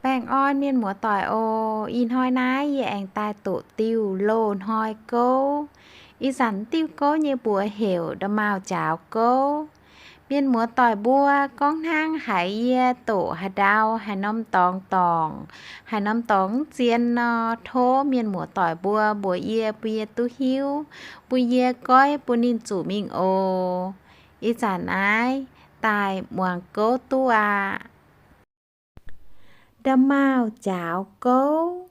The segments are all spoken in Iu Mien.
Baengh orn mienh muoz-doic oc. Ih hnoi naaiv yie aengx daaih doqc diuh loz-hnoi gouv. Ih zanc diuh gouv nyei mbuox heuc Nda'maauh Njaaux Gouv. Mienh muoz-doic mbuo gorngv hnangv haiz yie doqc haaix ndau haaix norm dorngx dorngc, haaix norm dorngx mv zien nor, tov mienh muoz-doic mbuo mbuox yie, bun yie duqv hiuv, bun yie goiv bun ninh zuqc mingh oc. Ih zanc naaiv daaih muangx gouv duqv aqv. Nda'maauh Njaaux Gouv.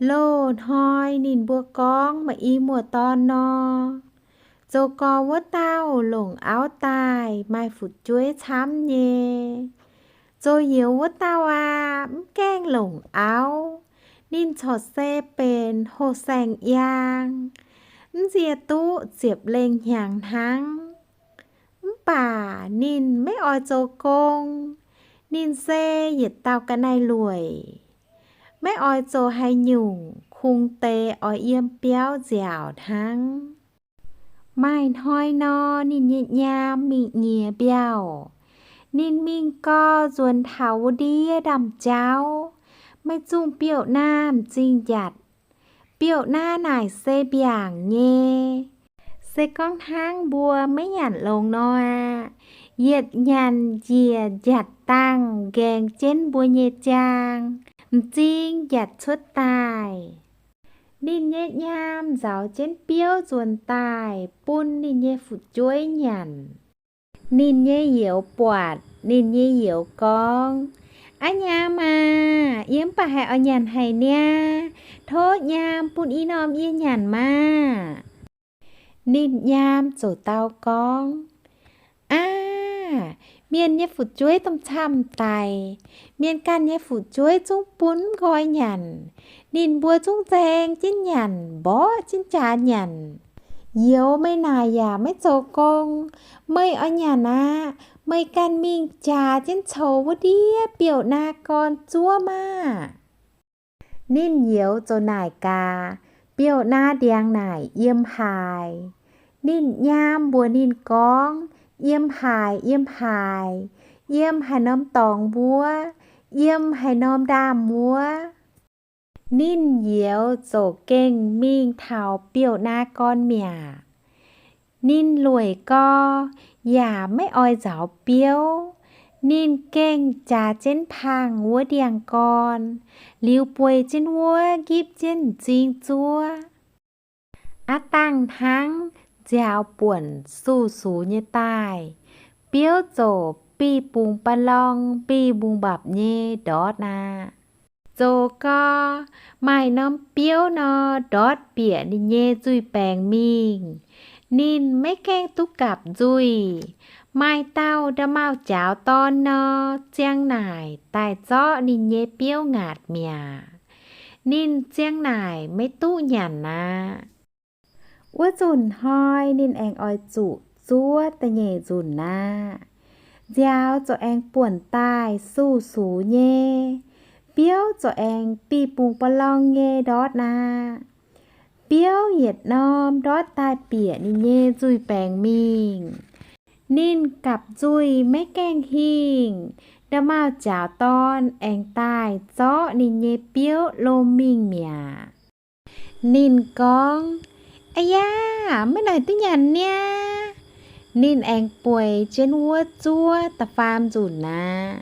Loz-hnoi ninh mbuo gorngv maaih i muoz-dorn nor, zoux gorx wuov dauh longc auv daaih maaih fu'jueiv camv nyei. Zoux youz wuov dauh aqv, mv gaengh longc auv. Ninh corc se benx hoh saeng-yaang, mv nziex duqv ziepc lengh hnyangx hnangv. Mv baac ninh maiv oix zoux gong. Ninh se yietc dauh ga'naaiv-lueic, maiv oix zoux haaix nyungc, kungx deix oix yiem biauv nziaauc hnangv. Maaih hnoi nor, ninh nyei nyaam mingh nyiex mbiauh. Ninh mingh gau, nzuonx taux wuov ndiev ndaamv-jauv, maiv zungh biouv naamh m'zing njatc. Biouv naaiv naaic se mbiaangc nyei. Se gorngv hnangv mbuo maiv nyanc longx nor aqv, yietc nyanc njiec njatc dangh nqaengx jienv mbuo nyei jaang, m'zing njatc cuotv daaih. Ninh nyei nyaam nzauz jienv biouv nzuonx daaih bun ninh nyei fu'jueiv nyanc. Ninh nyei youz buatc, ninh nyei youz gorngv, Aav, nyaam aah! Yie mv baac haih oix nyanc haic niaa. Tov nyaam bun i norm yie nyanc maah! Ninh nyaam ziouc dau gorngv, Aav, mienh nyei fu'jueiv domh camv daic. Mienh ganh nyei fu'jueiv zungv bun mv nqoi nyanc. Ninh mbuo zungv nzaeng jienv nyanc, mborqv jienv jaax nyanc. Youz meih naaic yaac maiv zoux gong. Meih oix nyanc aqv, meih ganh mingh jaax jienv coux wuov ndiev biouv naaiv gorn zuov maah! Ninh youz ziouc naaic gaax, Biouv naaiv ndiangx naaic yiem haaix? Ninh nyaam mbuox ninh gorngv, Yiem haaix, yiem haaix, yiem haaix norm dorngx wuov, yiem haaix norm ndaamv wuov. Ninh youz ziouc gengh mingh taux biouv naaiv gorn mi'aqv. Ninh lueic gau, yaac maiv oix nzaaux biouv. Ninh gengh jaax jienv pangh wuov ndiangx gorn, liuz bueix jienv wuov, nqipv jienv m'zing zuov. Aav dangh hnangv nziaaux buonc su-sux nyei daaih, biouv ziouc biv bungx ba'lorng, biv mbungx mbapc nyei ndortv aqv. Zoux gau, maaih norm biouv nor, ndortv bieqc ninh nyei nzuih baengx mingh. Ninh maiv gaengh duqv gapv nzuih. Maaih dauh nda'maauh jaaux dorn nor, ziang naaic daaih zorqv ninh nyei biouv ngaatc mi'aqv. Ninh ziang naaic maiv duqv nyanc aqv. Wuov nzunc hnoi ninh aengx oix zuqc zuov da'nyeic nzunc aqv. Nziaaux ziouc aengx buonc daaih su-sux nyei, biouv ziouc aengx biv bungx ba'lorng nyei ndortv aqv. Biouv yietc norm ndortv daaih bieqc ninh nyei nzuih baengx mingh. Ninh gapv nzuih maiv gaengh hingh, nda'maauh jaaux dorn aengx daaih zorqv ninh nyei biouv lomh mingh mi'aqv. Ninh gorngv, Aa yaa, maiv naaic duqv nyanc niaa! Ninh aengx bueix jienv wuov zuov da'faam nzunc aqv.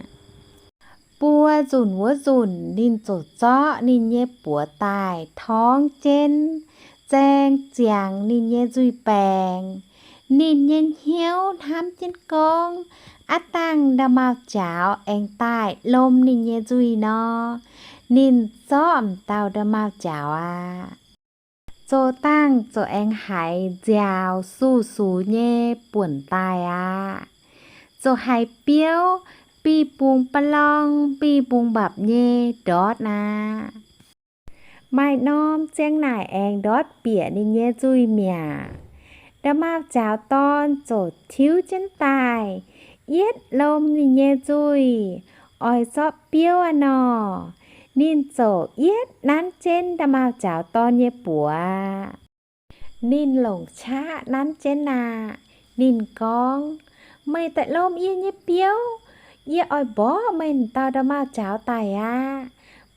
Buo nzunc wuov nzunc ninh ziouc zorqv ninh nyei buoz daaih torngv jienv, zaeng ziangx ninh nyei nzuih baengx. Ninh nyei hnyouv hnamv jienv gorngv, Aav dangh nda'maauh jaaux aengx daaih lomh ninh nyei nzuih nor, ninh zorqv m'dauh nda'maauh jaaux aqv. Zoux dangh ziouc aengx haiz nziaaux su-sux nyei buonc daaih aqv. Ziouc haiz biouv biv bungx ba'lorng, biv mbungx mbapc nyei ndortv aqv. Maaih norm ziang naaic aengx ndortv bieqc ninh nyei nzuih mi'aqv. Nda'maauh jaaux dorn ziouc tiuv jienv daaih, yietv lomh ninh nyei nzuih, oix zorqv biouv aqv nor. Ninh ziouc yietv nanv jienv nda'maauh jaaux dorn nyei buoz. Ninh longc qaqv nanv jienv aqv. Ninh gorngv, Meih daaih lomh yie nyei biouv, Yie oix mborqv meih m'dauh nda'maauh jaax daic aqv.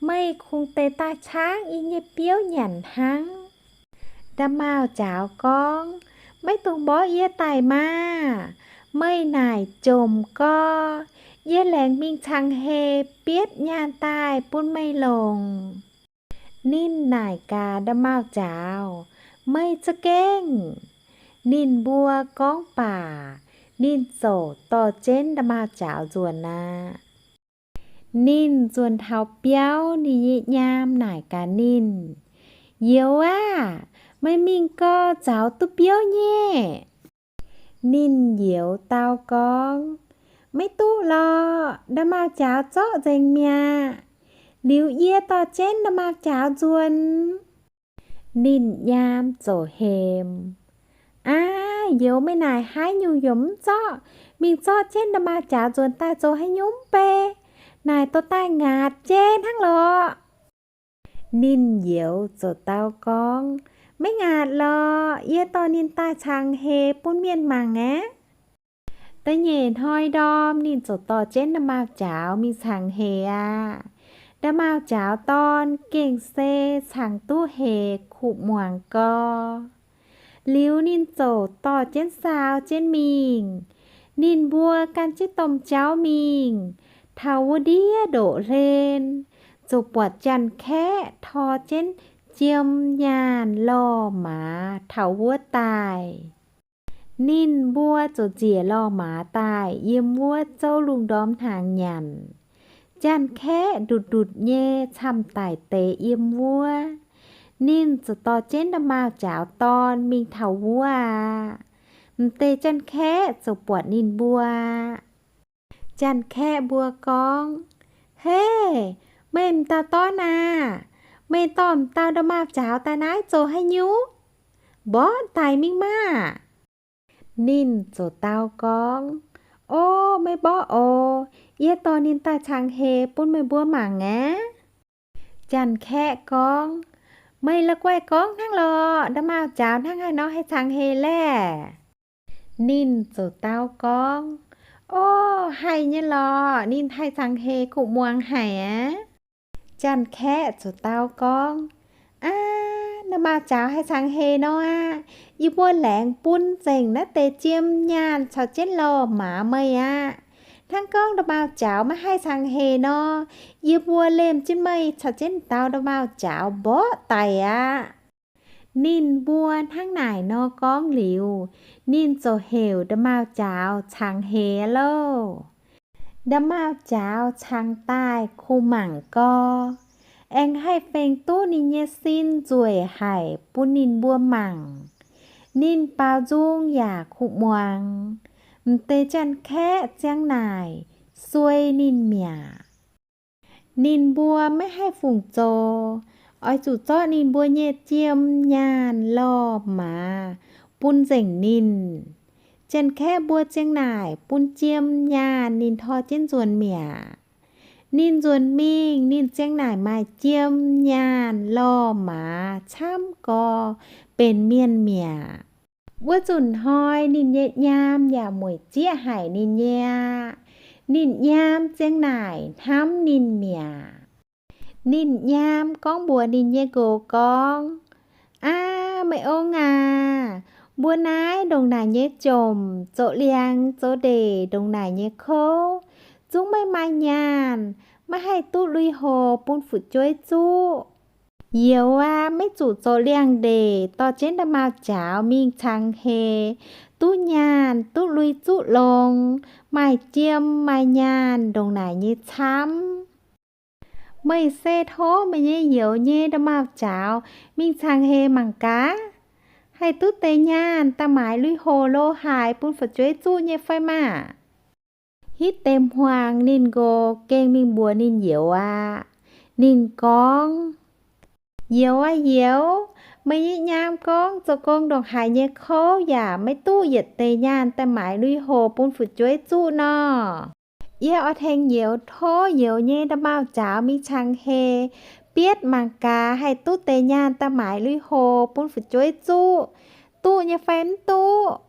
Meih kungx deix daaih caangv yie nyei biouv nyanc hnangv. Nda'maauh jaax gorngv, Maiv dungx mborqv yie daic maah! Meih naaic jomc gorx, yie laengz mingh cangx heix bietv nyaanh daaih bun meih longc. Ninh naaic gaax nda'maauh jaax, Meih za'gengh. Ninh mbuo gorngv baac, ninh ziouc dorh jienv nda'maauh jaax nzuonx aqv. Ninh nzuonx taux biauv, ninh nyei nyaam naaic gaax ninh, Youz aah! Meih mingh gau, zaux duqv biouv nyei. Ninh youz dau gorngv, Maiv duqv lorqc, nda'maauh jaax zorqv nzengc mi'aqv. Liuz yie dorh jienv nda'maauh jaax nzuonx. Ninh nyaam ziouc hemx, Aav, youz, meih naaic haaix nyungc yaac mv zorqv, mingh zorqv jienv nda'maauh jaax nzuonx daaih zoux haaix nyungc bei? Naaic dorh daaih ngaatc jienv hnangv lorqc. Ninh youz ziouc dau gorngv, Maiv ngaatc lorqc, yie dorh ninh daaih cangx heix bun mienh mangc aqv. Da'nyeic hnoi ndorm ninh ziouc dorh jienv nda'maauh jaax mingh cangx heix aqv. Nda'maauh jaax dorn gengh se cangx duqv heix kuv muangx gau. Liuz ninh ziouc dorh jienv saau jienv mingh. Ninh mbuo gan jienv domh jauv mingh, taux wuov ndiev ndoqv hlen, ziouc buatc Janx-Kaeqv tor jienv jiem nyaanh lorh maaz taux wuov daaih. Ninh mbuo ziouc njiec lorh maaz daaih yiem wuov zouv lungh ndorm hnaangx nyanc. Janx-Kaeqv ndutc ndutc nyei camv-daic deix yiem wuov. Ninh ziouc dorh jienv nda'maauh jaax dorn mingh taux wuov aqv. M'deix Janx-Kaeqv ziouc buatc ninh mbuo aqv. Janx-Kaeqv mbuo gorngv, Hei, meih m'dauh dorn aah! Meih dorh m'dauh nda'maauh jaax daaih naaiv zoux haaix nyungc? Mborqv daic mingh maah! Ninh ziouc dau gorngv, O, maiv mborqv oc. Yie dorh ninh daaih cangx heix bun meih mbuo mangc aqv. Janx-Kaeqv gorngv, Meih la'guaih gorngv hnangv lorqc. Nda'maauh jaax hnangv haaix nor haih cangx heix laeh? Ninh ziouc dau gorngv, O, haih nyei lorqc. Ninh haih cangx heix kuv muangx haic aqv. Janx-Kaeqv ziouc dau gorngv, Aav, nda'maauh jaax haih cangx heix nor aqv. Yie mbuo laengz bun nzengc naaiv deix jiem nyaanh caux jienv lorh maaz meih aqv. Hnangv gorngv nda'maauh jaax maiv haih cangx heix nor, yie mbuo lemh jienv meih caux jienv m'dauh nda'maauh jaax mborqv daic aqv. Ninh mbuo hnangv naaic nor gorngv liuz, ninh ziouc heuc nda'maauh jaax cangx heix aqv loh. Nda'maauh jaax cangx daaih kuh mangc gau, aengx haih fengx duqv ninh nyei sin nzueic haic bun ninh mbuo mangc. Ninh baaux nzung yaac kuh muangx. M'deix Janx-Kaeqv ziang naaic suei ninh mi'aqv. Ninh mbuo maiv haih fungc zoux, oix zuqc zorqv ninh mbuo nyei jiem nyaanh lorh maaz bun nzengc ninh. Janx-Kaeqv mbuo ziang naaic bun jiem nyaanh ninh tor jienv nzuonx mi'aqv. Ninh nzuonx mingh, ninh ziang naaic maaih jiem nyaanh lorh maaz camv gau benx mienh mi'aqv. Wuov nzunc hnoi ninh nyei nyaam yaac mueic zieqv haic ninh nyei aqv. Ninh nyaam ziang naaic hnamv ninh mi'aqv. Ninh nyaam gorngv mbuox ninh nyei nqox gorngv, Aa, meih ong aac, mbuo naaiv ndongc naaic nyei jomc, zoux liangx zoux ndeic ndongc naaic nyei kouv, zungv maiv maaih nyaanh, maiv haih duqv lui-houx bun fu'jueiv zuqv. Youz aac, maiv zuqc zoux liangx-ndeic dorh jienv nda'maauh jaax mingh cangx heix, duqv nyaanh, duqv lui zuqv longx, maaih jiem maaih nyaanh ndongc naaic nyei camv. Meih se tov meih nyei youz nyei nda'maauh jaax mingh cangx heix mangc gaax, haih duqv deix nyaanh daaih maaiz lui-houx lo haaix bun fu'jueiv zuqv nyei fai maah! Hitv deix hmuangx ninh nqox gengh mingh mbuox ninh youz aqv. Ninh gorngv, Youz aac youz, meih nyei nyaam gorngv zoux gong ndongc haaix nyei kouv yaac maiv duqv yietc deix nyaanh daaih maaiz lui-houx bun fu'jueiv zuqv nor. Yie oix tengx youz tov youz nyei nda'maauh jaax mingh cangx heix bietv mangc gaax haih duqv deix nyaanh daaih maaiz lui-houx bun fu'jueiv zuqv, duqv nyei fai mv duqv?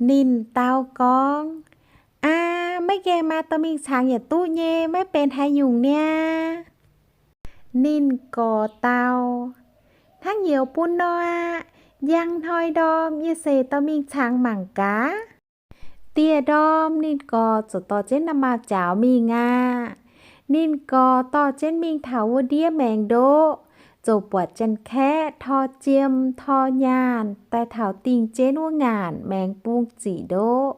Ninh dau gorngv, Aa, Maiv gaengh maa dorh mingh cangx yietc duqv nyei, maiv benx haaix nyungc niaa. Ninh gorx dau, Hnangv youz bun nor aqv. Njang hnoi ndorm yie seix dorh mingh cangx mangc gaax. Dieh ndorm ninh gorx ziouc dorh jienv nda'maauh jaaux mingh aqv. Ninh gorx dorh jienv mingh taux wuov ndiev maengx ndoqv, ziouc buatc Janx-Kaeqv tor jiem tor nyaanh daaih taux dingh jienv wuov ngaanc maengx bung ziqc ndoqv.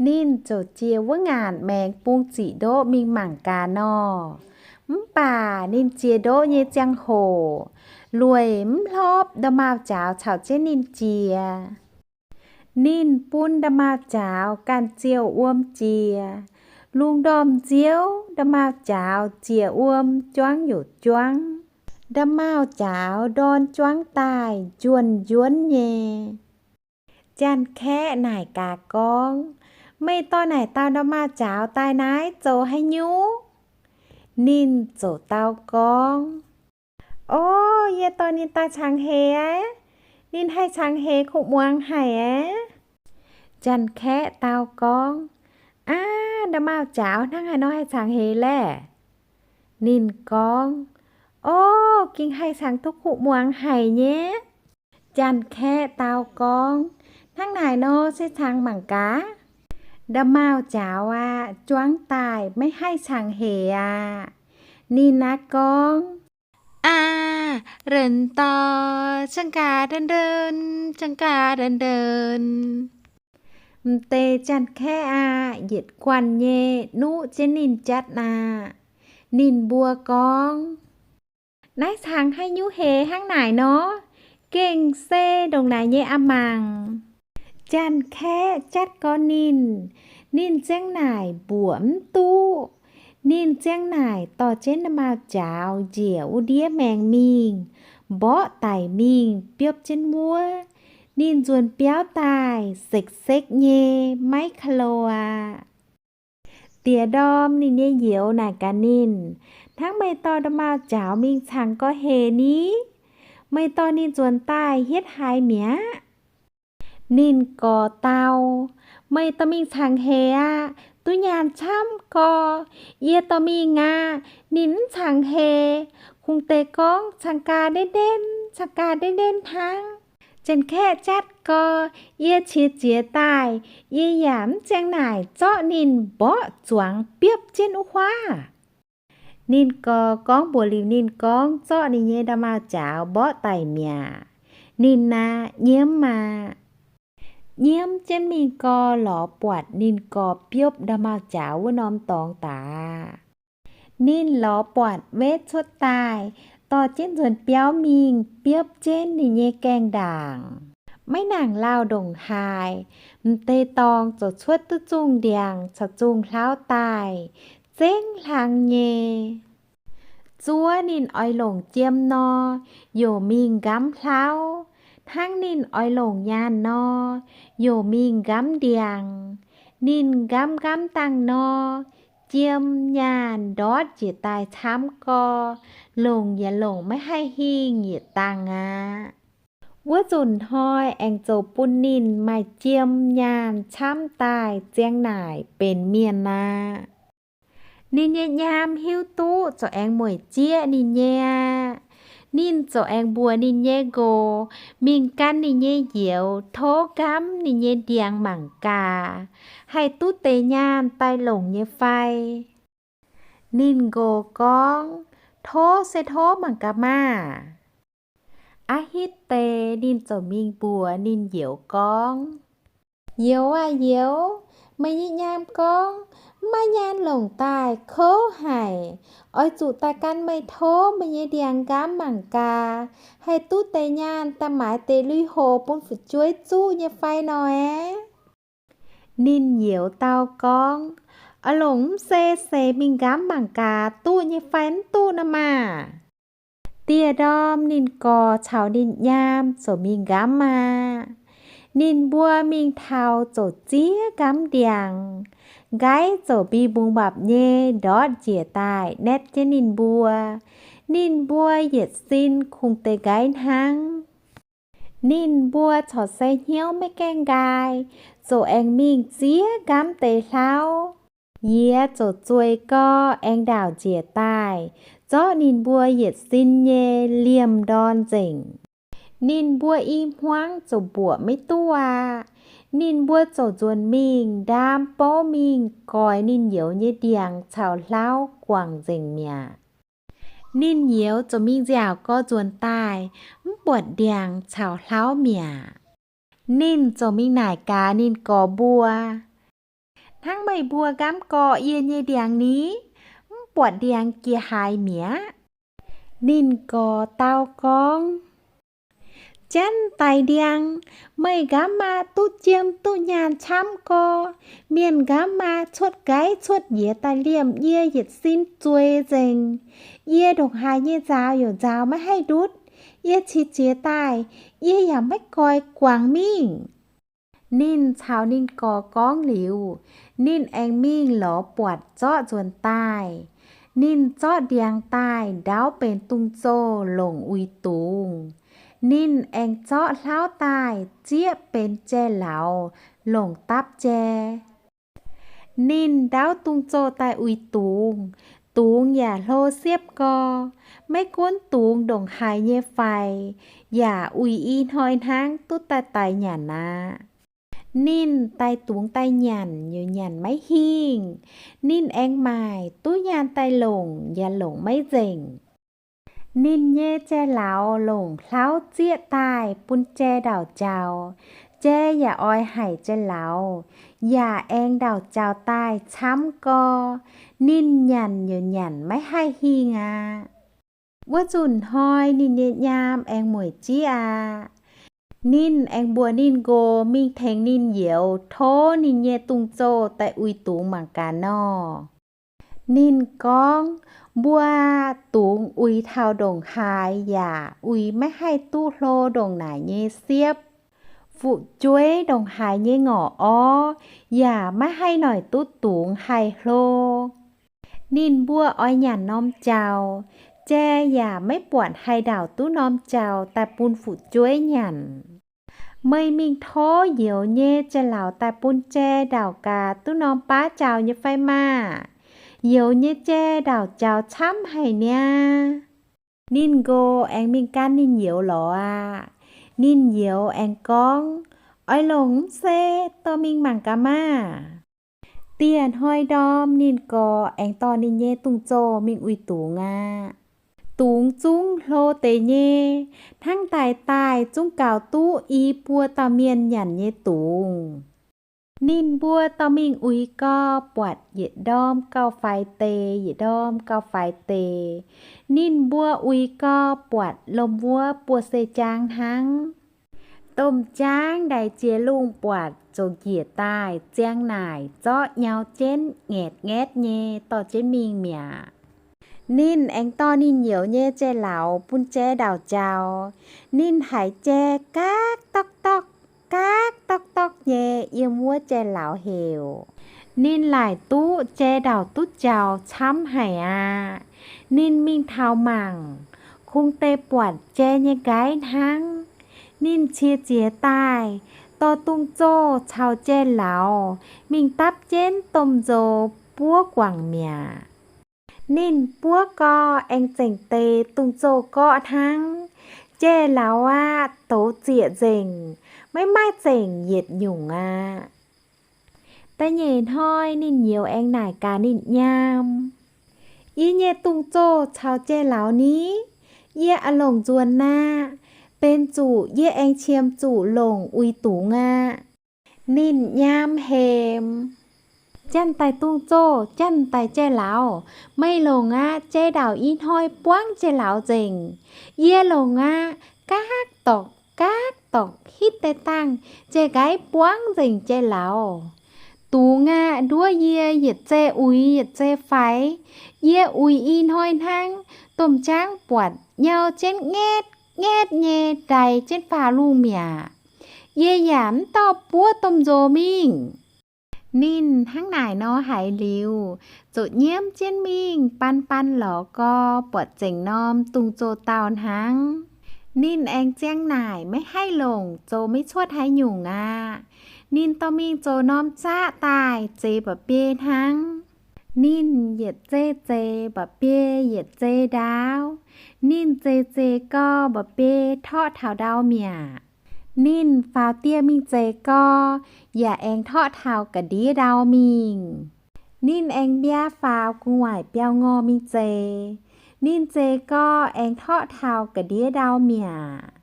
Ninh ziouc jiex wuov ngaanc maengx bung ziqc ndoqv mingh mangc gaax nor. Mv baac ninh jiex ndoqv nyei ziangh hoc, lueic mv hlopv nda'maauh jaaux caux jienv ninh jiex. Ninh bun nda'maauh jaaux ganh ziouh wuom jiex. Lungh ndorm nziouv, nda'maauh jaaux ziec wuom juangv youc juangv. Nda'maauh jaaux ndorn juangv daaih njuonh njuonv nyei. Janx-Kaeqv naaic gaax gorngv, Meih dorh naaic dauh nda'maauh jaaux daaih naaiv zoux haaix nyungc? Ninh ziouc dau gorngv, O, yie dorh ninh daaih cangx heix aqv. Ninh haih cangx heix kuv muangx haic aqv. Janx-Kaeqv dau gorngv, Aav, nda'maauh jaaux hnangv haaix nor haih cangx heix laeh? Ninh gorngv, O, ging haih cangx duqv kuv muangx haic nyei. Janx-Kaeqv dau gorngv, Hnangv naaic nor se cangx mangc gaax. Nda'maauh jaaux aqv, juangv daaih maiv haih cangx heix aqv. Ninh naaiv gorngv, Aav, renx dor, cang gaax ndenv, cang gaax ndenv. M'deix Janx-Kaeqv aqv, yietc guanh nyei nuqv jienv ninh jatv aqv. Ninh mbuo gorngv, Naaiv cangx haaix nyungc heix hnangv naaic nor? Gengh se ndongc naaic nyei aqv mangc. Janx-Kaeqv jatv gorn ninh, ninh ziang naaic mbuoqc mv duqv. Ninh ziang naaic dorh jienv nda'maauh jaaux njiec wuov ndiev maengx mingh, mborqv daic mingh biopv jienv wuov. Ninh nzuonx biauv daaih sekv-sekv nyei, maiv ka'lo aqv. Diex ndorm ninh nyei youz naaic gaax ninh, Hnangv meih dorh nda'maauh jaaux mingh cangx gorx-heix ni? Meih dorh ninh nzuonx daaih hietv haaix mi'aqv? Ninh gorx dau, Meih dorh mingh cangx heix aqv. Duqv nyaanh camv gorx, yie dorh mingh aqv. Ninh mv cangx heix. Kungx deix gorngv cang gaax ndenv ndenv, cang gaax ndenv ndenv hnangv. Janx-Kaeqv jatv gorx, yie qiex jiez daaih, yie yaac mv ziang naaic zorqv ninh mborqv zuangx biopv jienv wuov huaav. Ninh gorx gorngv mbuox liuz ninh gorngv zorqv ninh nyei nda'maauh jaaux mborqv daic mi'aqv. Ninh aqv, nyiemv aqv. Nyiemv jienv mingh gorx lorz buatc ninh gorx biopv nda'maauh jaaux wuov norm dorngx daaih. Ninh lorz buatc wetv cuotv daaih, dorh jienv nzuonx biauv mingh biopv jienv ninh nyei gaengh ndaangc. Maiv nangc lauh ndongc haaix, m'deix dorngx ziouc cuotv duqv zungh ndiangx caux zungh hlauv daaih, zengv hlang nyei. Zuov ninh oix longc jiem nor, yaac mingh nqamv hlauv. Hnangv ninh oix longc nyaanh nor, yaac mingh nqamv ndiangx. Ninh nqamv nqamv dangh nor, jiem nyaanh ndortv njiec daaih camv gorx, longc yaac longc maiv haih hingh yietc dangh aqv. Wuov nzunc hnoi aengx zoux bun ninh maaih jiem nyaanh camv daaih ziang naaic benx mienh aqv. Ninh nyei nyaam hiuv duqv ziouc aengx mueic jieqv ninh nyei aqv. Ninh ziouc aengx mbuox ninh nyei nqox mingh gan ninh nyei njoux tov nqamv ninh nyei ndiangx mangc gaax, haih duqv deix nyaanh daaih longc nyei fai. Ninh nqox gorngv, Tov se tov mangc gaax maah! A'hitv deix ninh ziouc mingh mbuox ninh njoux gorngv, Njoux aah njoux, meih nyei nyaam gorngv mv maaih nyaanh longc daaih kouv haic. Oix zuqc daaih gan meih tov meih nyei ndiangx nqamv mangc gaax, haih duqv deix nyaanh daaih maaiz deix lui-houx bun fu'jueiv zuqv nyei fai nor aeqv. Ninh njoux dau gorngv, Oix longc mv se seix mingh nqamv mangc gaax duqv nyei fai mv duqv nor maah! Dieh ndorm ninh gorx caux ninh nyaam ziouc mingh nqamv aqv. Ninh mbuo mingh taux ziouc ziev nqamv ndiangx. Nqaiv ziouc mbi mbungx mbapc nyei ndortv njiec daaih naetv jienv ninh mbuo. Ninh mbuo yietc sin kungx deix nqaiv hnangv. Ninh mbuo corc se hnyouv maiv gaengh nqaai, ziouc aengx mingh ziex nqamv deix hlauv. Yie ziouc zueih gau aengx ndaauc njiec daaih, zorqv ninh mbuo yietc sin nyei liemh ndorn nzengc. Ninh mbuo i hmuangv ziouc mbuoqc maiv duqv aqv. Ninh mbuo ziouc nzuonx mingh ndaam bouv mingh goix ninh youz nyei ndiangx caux hlauv guangc nzengc mi'aqv. Ninh youz ziouc mingh nziaauc gau nzuonx daaih, mv buatc ndiangx caux hlauv mi'aqv. Ninh ziouc mingh naaic gaax ninh gorx mbuo, Hnangv meih mbuo nqamv gorx yie nyei ndiangx ni? Mv buatc ndiangx jiex haaix mi'aqv. Ninh gorx dau gorngv, Janx daic ndiangx, meih nqamv maa duqv jiem duqv nyaanh camv gorx. Mienh nqamv maa cuotv nqaiv cuotv njiec daaih liemh yie yietc sin zueiz nzengc. Yie ndongc haaix nyei nzaaux yaac nzaaux maiv haih ndutv. Yie qiex jiez daaih, yie yaac maiv goix guangc mingh. Ninh caux ninh gorx gorngv liuz, ninh aengx mingh lorz buatc zorqv nzuonx daaih. Ninh zorqv ndiangx daaih ndaauv benx dungz-zoh longc uix dungz. Ninh aengx zorqv hlauv daaih zieqv benx jai-lauz longc dapv jai. Ninh ndaauv dungz-zoh daaih uix dungz, dungz yaac hlo siepv gorx. Maiv gunv dungz ndongc haaix nyei faix, yaac uix i hnoi hnangv duqv daaih daix nyanc aqv. Ninh daaih dungz daaih nyanc yaac nyanc maiv hingh. Ninh aengx maaic duqv nyaanh daaih longc yaac longc maiv nzengc. Ninh nyei jai-lauz longc hlauv zieqv daaih bun jai ndaauc jaux. Jai yaac oix haic jai-lauz, yaac aengx ndaauc jaux daaih camv gorx. Ninh nyanc yaac nyanc maiv haih hingh aqv. Wuov nzunc hnoi ninh nyei nyaam aengx mueic jieqv aqv. Ninh aengx mbuox ninh nqox mingh tengx ninh youz tov ninh nyei dungz-zoh daaih uix dungz mangc gaax nor. Ninh gorngv, Mbuo dungz uix taux ndongc haaix yaac uix maiv haih duqv hlo ndongc naaic nyei siepv. Fu'jueiv ndongc haaix nyei ngorc orv yaac maiv haih noic duqv dungz haih hlo. Ninh mbuo oix nyanc norm jaux, jai yaac maiv buatc haih ndaauc duqv norm jaux daaih bun fu'jueiv nyanc. Meih mingh tov youz nyei jai-lauz daaih bun jai ndaauc gaax duqv norm baav jaux nyei fai maah! Youz nyei jai ndaauc jaux camv haic niaa. Ninh nqox aengx mingh gan ninh youz lorz aqv. Ninh youz aengx gorngv, Oix longc mv se dorh mingh mangc gaax maah! Dieh hnoi ndorm ninh gorx aengx dorh ninh nyei dungz-zoh mingh uix dungz aqv. Dungz zungv hlo deix nyei, hnangv daaih daaih zungv gaux duqv i buo dauh mienh nyanc nyei dungz. Ninh mbuo dorh mingh uix gau, buatc yietc ndorm gauh faix deix, yietc ndorm gauh faix deix. Ninh mbuo uix gau, buatc lomh wuov buo se jaang hnangv. Domh jaang ndaix jiex lungh buatc ziouc njiec daaih ziang naaic zorqv nyau jienv ngaetc ngaetv nyei dorh jienv mingh mi'aqv. Ninh aengx dorh ninh youz nyei jai-lauz bun jai ndaauc jaux. Ninh haiz jai gaakv dokv-dokv, gaakv dokv-dokv nyei yiem wuov jai-lauz heuc. Ninh laaic duqv jai ndaauc duqv jaux camv haic aqv. Ninh mingh taux mangc, kungx deix buatc jai nyei nqaiv hnangv. Ninh qiex jiez daaih, dorh dungz-zoh caux jai-lauz mingh dapv jienv domh nzox buov guangc mi'aqv. Ninh buov gau, aengx zengc deix dungz-zoh gorqv hnangv. Jai-lauz aqv, douz zieqc nzengc, maiv maaih zengc yietc nyungc aqv. Da'nyeic hnoi ninh youz aengx naaic gaax ninh nyaam, Yie nyei dungz-zoh caux jai-lauz ni? Yie a'longc nzuonx aqv. Benx zuqc yie aengx qiemx zuqc longc uix dungz aqv. Ninh nyaam hemx, Janx-daic dungz-zoh, janx-daic jai-lauz, meih longc aqv. Jai ndaauc i hnoi buangv jai-lauz nzengc. Yie longc aqv. Gaakv dorngc, gaakv dorngc, hitv deix dangh, jai-nqaiv buangv nzengc jai-lauz. Dungz aqv, nduov yie yietc zei uix yietc zei faix. Yie uix i hnoi hnangv, domh jaang buatc nyau jienv ngaetv ngaetv nyei ndaix jienv faaux lungh mi'aqv. Yie yaac mv dorh buov domh nzox mingh. Ninh hnangv naaic nor haiz liuz, ziouc nyiemv jienv mingh ban ban lorz gau, buatc zengc norm dungz-zoh dauh hnangv. Ninh aengx ziang naaic maiv haih longc, zoux maiv cuotv haaix nyungc aqv. Ninh dorh mingh zoux norm zaqv daaih zeix mba'biei hnangv. Ninh yietc zei zeix mba'biei yietc zei ndaauv. Ninh zeix zeix gau, mba'biei torqv taux ndau mi'aqv. Ninh faaux dieh mingh zeix gau, yaac aengx torqv taux ga'ndiev ndau mingh. Ninh aengx mbiaa faaux gu'nguaaic biauv-ngorh mingh zeix. Ninh zeix gau, aengx torqv taux ga'ndiev ndau mi'aqv.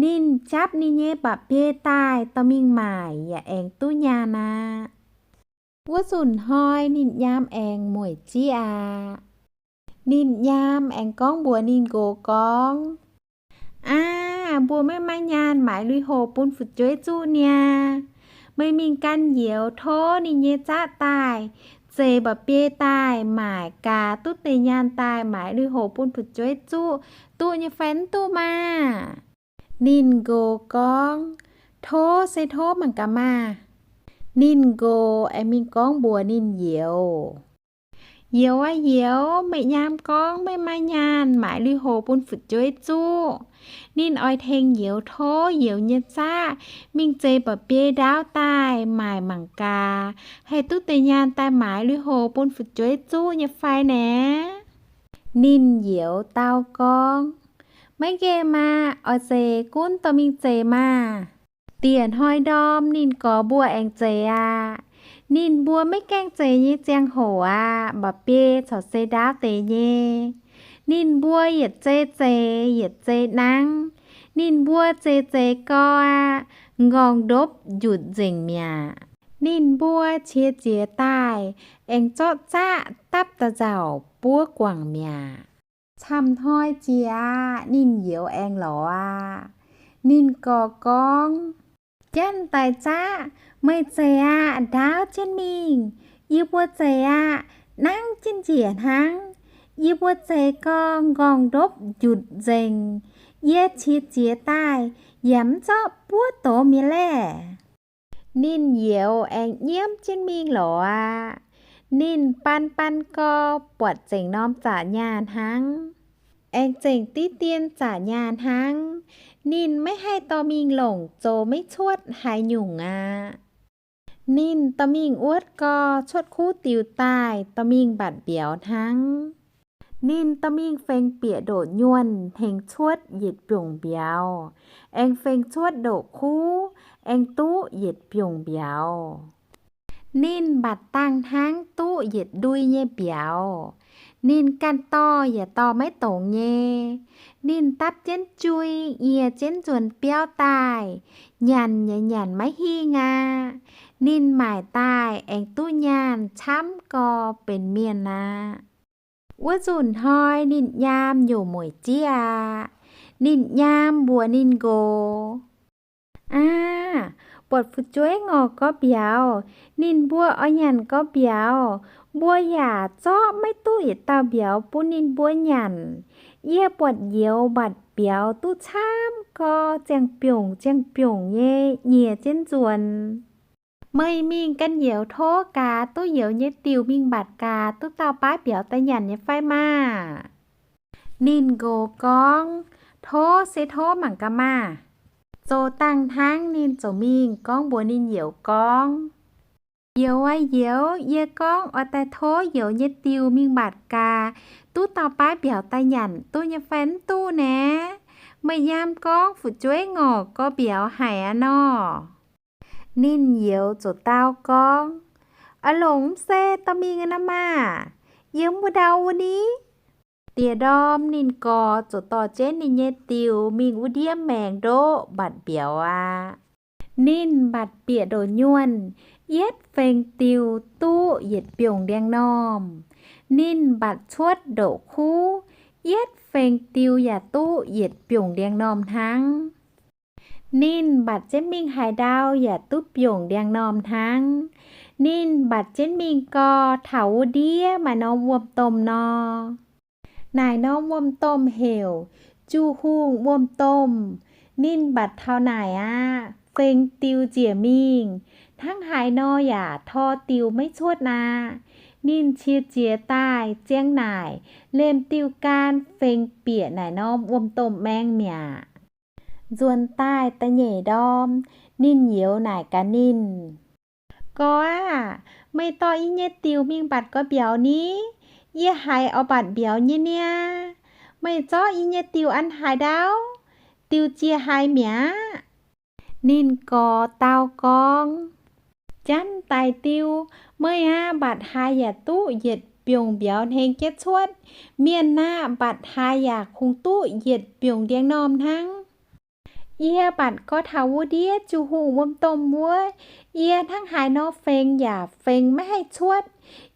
Ninh japv ninh nyei mba'biei daaih dorh mingh maaic yaac aengx duqv nyaanh aqv. Wuov nzunc hnoi ninh nyaam aengx mueic jieqv aqv. Ninh nyaam aengx gorngv mbuox ninh nqox gorngv, Aav, mbuo maiv maaih nyaanh maaiz lui-houx bun fu'jueiv zuqv niaa. Meih mingh gan youz tov ninh nyei zaqv daaih, zeix mba'biei daaih maaic gaax duqv deix nyaanh daaih maaiz lui-houx bun fu'jueiv zuqv, duqv nyei fai mv duqv maah? Ninh nqox gorngv, Tov se tov mangc gaax maah! Ninh nqox aengx mingh gorngv mbuox ninh youz, Youz aav youz, meih nyaam gorngv meih maaih nyaanh maaiz lui-houx bun fu'jueiv zuqv. Ninh oix tengx youz tov youz nyei zaqv mingh zeix mba'biei ndaauv daaih maaic mangc gaax, haih duqv deix nyaanh daaih maaiz lui-houx bun fu'jueiv zuqv nyei fai naaic? Ninh youz dau gorngv, Maiv nqemh maah! Oix zeix gunv dorh mingh zeix maah! Diec hnoi ndorm ninh gorx mbuo aengx zeix aqv. Ninh mbuo maiv gaengh zeix nyei ziangh hoc aqv, mba'biei corc se ndaauv deix nyei. Ninh mbuo yietc zei zeix yietc zei nangv. Ninh mbuo zeix zeix gau aqv, nqorngv-ndopv njutc nzengc mi'aqv. Ninh mbuo qiex jiez daaih aengx zorqv zaqv dapv da'nzauc buov guangc mi'aqv. Camv hnoi jiex aqv, ninh youz aengx lorz aqv. Ninh gorx gorngv, Janx-daic zaqv, meih zeix aqv, ndaauv jienv mingh. Yie mbuo zeix aqv, nangv jienv njiec hnangv. Yie mbuo zeix gau, nqorngv-ndopv njutc nzengc. Yie qiex jiez daaih yaac mv zorqv buov doz mi'aqv laeh. Ninh youz aengx nyiemv jienv mingh lorz aqv. Ninh ban ban gau, buatc zengc norm zaqc nyaanh hnangv, aengx zengc diqv dien zaqc nyaanh hnangv. Ninh maiv haih dorh mingh longc zoux maiv cuotv haaix nyungc aqv. Ninh dorh mingh wuotv gau, cuotv kuv diux daaih, dorh mingh mbatc mbiauz hnangv. Ninh dorh mingh fengx bieqc ndoqc nyuonh hnengx cuotv yietc biongc mbiauz, aengx fengx cuotv ndoqc kuv, aengx duqv yietc biongc mbiauz. Ninh mbatc dangh hnangv duqv yietc ndui nyei mbiauz. Ninh ganh dorh yaac dorh maiv dongz nyei. Ninh dapv jienv jui, nyie jienv nzuonx biauv daaih, nyanc yaac nyanc maiv hingh aqv. Ninh maaic daaih aengx duqv nyaanh camv gau benx mienh aqv. Wuov nzunc hnoi ninh nyaam nyouc mueic jieqv aqv. Ninh nyaam mbuox ninh nqox, Aav, buatc fu'jueiv ngorc gorx mbiauz, ninh mbuo oix nyanc gorx mbiauz. Mbuo yaac zorqv maiv duqv yietc dauh mbiauz bun ninh mbuo nyanc. Yie buatc youz mbatc mbiauz duqv camv gau, ziangh biongc ziangh biongc nyei nyie jienv nzuonx. Meih mingh gan youz tov gaax duqv youz nyei diuh mingh mbatc gaax duqv dauh baav mbiauz daaih nyanc nyei fai maah! Ninh nqox gorngv, Tov se tov mangc gaax maah! Zoux dangh hnangv ninh ziouc mingh gorngv mbuox ninh youz gorngv, Youz aac youz, yie gorngv oix daaih tov youz nyei diuh mingh mbatc gaax duqv dauh baav mbiauz daaih nyanc duqv nyei fai mv duqv naaic? Meih nyaam gorngv fu'jueiv ngorc gorx mbiauz haic aqv nor. Ninh youz ziouc dau gorngv, Oix longc mv se dorh mingh aqv nor maah! Yiem wuov ndau wuov ni. Diec ndorm ninh gorx ziouc dorh jienv ninh nyei diuh mingh wuov ndiev maengx ndoqv mbatc mbiauz aqv. Ninh mbatc bieqc ndoqc nyuonh, yietv fengx diuh duqv yietc biongc ndiangx-normh. Ninh mbatc cuotv ndoqc kuv, yietv fengx diuh yaac duqv yietc biongc ndiangx-normh hnangv. Ninh mbatc jienv mingh haaix ndau yaac duqv biongc ndiangx-normh hnangv. Ninh mbatc jienv mingh gau, taux wuov ndiev maaih norm wuom-domh nor. Naaic norm wuom-domh heuc Juv-Hungh Wuom-Domh. Ninh mbatc taux naaic aqv, fengx diuh njiec mingh, hnangv haaix nor yaac tor diuh maiv cuotv aqv. Ninh qiex jiez daaih ziang naaic, liemh diuh gan fengx bieqc naaic norm wuom-domh maeng mi'aqv. Nzuonx daaih da'nyeic ndorm, ninh youz naaic gaax ninh, Gorx aah! Meih dorh yie nyei diuh mingh mbatc gorx mbiauz ni? Yie haiz oix mbatc mbiauz nyei niaa. Meih zorqv yie nyei diuh an haaix ndau? Diuh jiex haaix mi'aqv? Ninh gorx dau gorngv, Janv daic diuh, meih aqv, mbatc haaix yaac duqv yietc mbiungc mbiauz hnengx jienv cuotv. Mienh aqv, mbatc haaix yaac kungx duqv yietc mbiungc ndiangx-normh hnangv. Yie mbatc gorx taux wuov ndiev Juv-hungh wuom-domh wuov, yie hnangv haaix nor fengx yaac fengx maiv haih cuotv.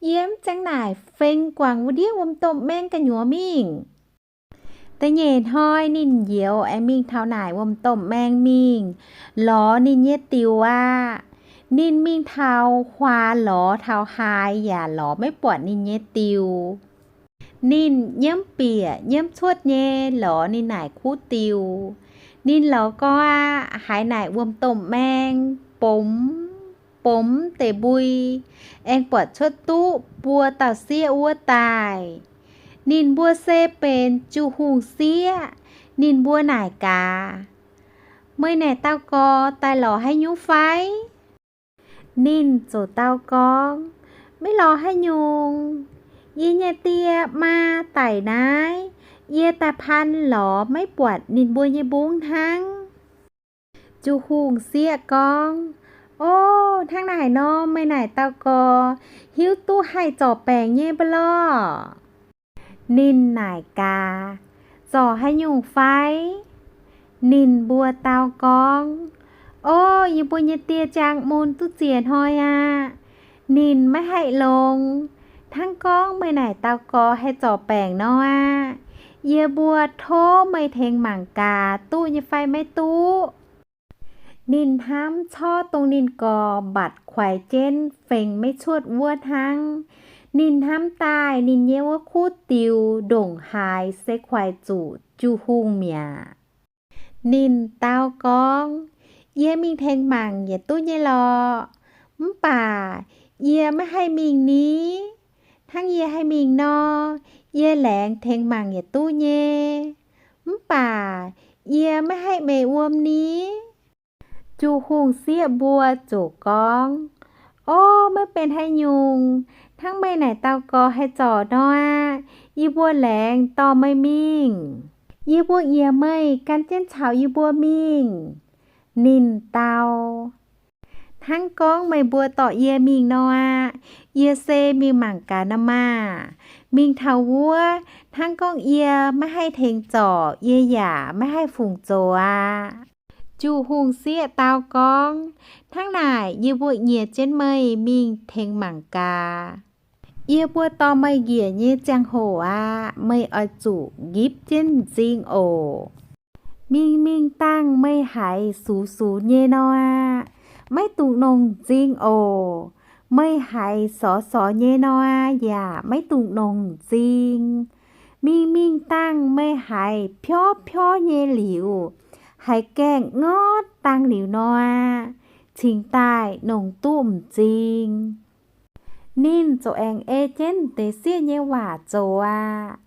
Yie mv zengx naaic fengx guangc wuov ndiev wuom-domh maeng gu'nyuoz mingh. Da'nyeic hnoi ninh youz aengx mingh taux naaic wuom-domh maeng mingh lorz ninh nyei diuh aqv. Ninh mingh taux huaax lorz taux haaix yaac lorz maiv buatc ninh nyei diuh. Ninh nyiemv bieqc nyiemv cuotv nyei lorz ninh naaic kuv diuh. Ninh lorz gorx aqv, haiz naaic wuom-domh maeng bomx bomx deix mbui, aengx buatc cuotv duqv buo dauh sieqv wuov daaih. Ninh mbuo se benx Juv-hungh sieqv. Ninh mbuo naaic gaax, Meih naaic dauh gorx daaih lorz haaix nyungc fai? Ninh ziouc dau gorngv, Maiv lorz haaix nyungc. Yie nyei die maa daic naaiv, yie daaih paan lorz maiv buatc ninh mbuo nyei mbungv hnangv. Juv-hungh sieqv gorngv, O, hnangv naaic nor, meih naaic dauh gorx hiuv duqv haih zorc baengc nyei mv lorqc? Ninh naaic gaax, Zorc haaix nyungc fai? Ninh mbuo dau gorngv, O, yie mbuo nyei die jaang mun duqv ziec hnoi aqv. Ninh maiv haih longx. Hnangv gorngv meih naaic dauh gorx haih zorc baengc nor aqv, yie mbuo tov meih tengx mangc gaax duqv nyei fai maiv duqv. Ninh hnamv corc dongh ninh gorx mbatc kuaix jienv fengx maiv cuotv wuov hnangv. Ninh hnamv daaih ninh nyei wuov kuv diux ndongc haaix se kuaix zuqc Juv-hungh mi'aqv. Ninh dau gorngv, Yie mingh tengx mangc yietc duqv nyei lorqc. Mv baac yie maiv haih mingh ni. Hnangv yie haih mingh nor, yie laengz tengx mangc yietc duqv nyei. Mv baac yie maiv haih meix wuom ni. Juv-hungh sieqv mbuo ziouc gorngv, O, maiv benx haaix nyungc. Hnangv meih naaic dauh gorx haih zorc nor aqv, yie mbuo laengz dorh meih mingh. Yie mbuo nyiec meih gan jienv caux yie mbuo mingh. Ninh dau, Hnangv gorngv meih mbuo dorh yie mingh nor aqv, yie se mingh mangc gaax nor maah! Mingh taux wuov, hnangv gorngv yie maiv haih tengx zorc, yie yaac maiv haih fungc zoux aqv. Juv-hungh sieqv dau gorngv, Hnangv naaic yie mbuo nyiec jienv meih mingh tengx mangc gaax. Yie mbuo dorh meih njiec nyei ziangh hoc aqv, meih oix zuqc nqipv jienv m'zing oc. Mingh mingh dangh meih haiz sux sux nyei nor aqv, maiv dungx nongc m'zing oc. Meih haiz sorx sorx nyei nor aqv, yaac maiv dungx nongc m'zing. Mingh mingh dangh meih haiz piorv piorv nyei liuz, haiz gaengh ngortv dangh liuz nor aqv, cingx daaih nongc duqv m'zing. Ninh ziouc aengx ei jienv deix sieqv nyei waac zoux aqv.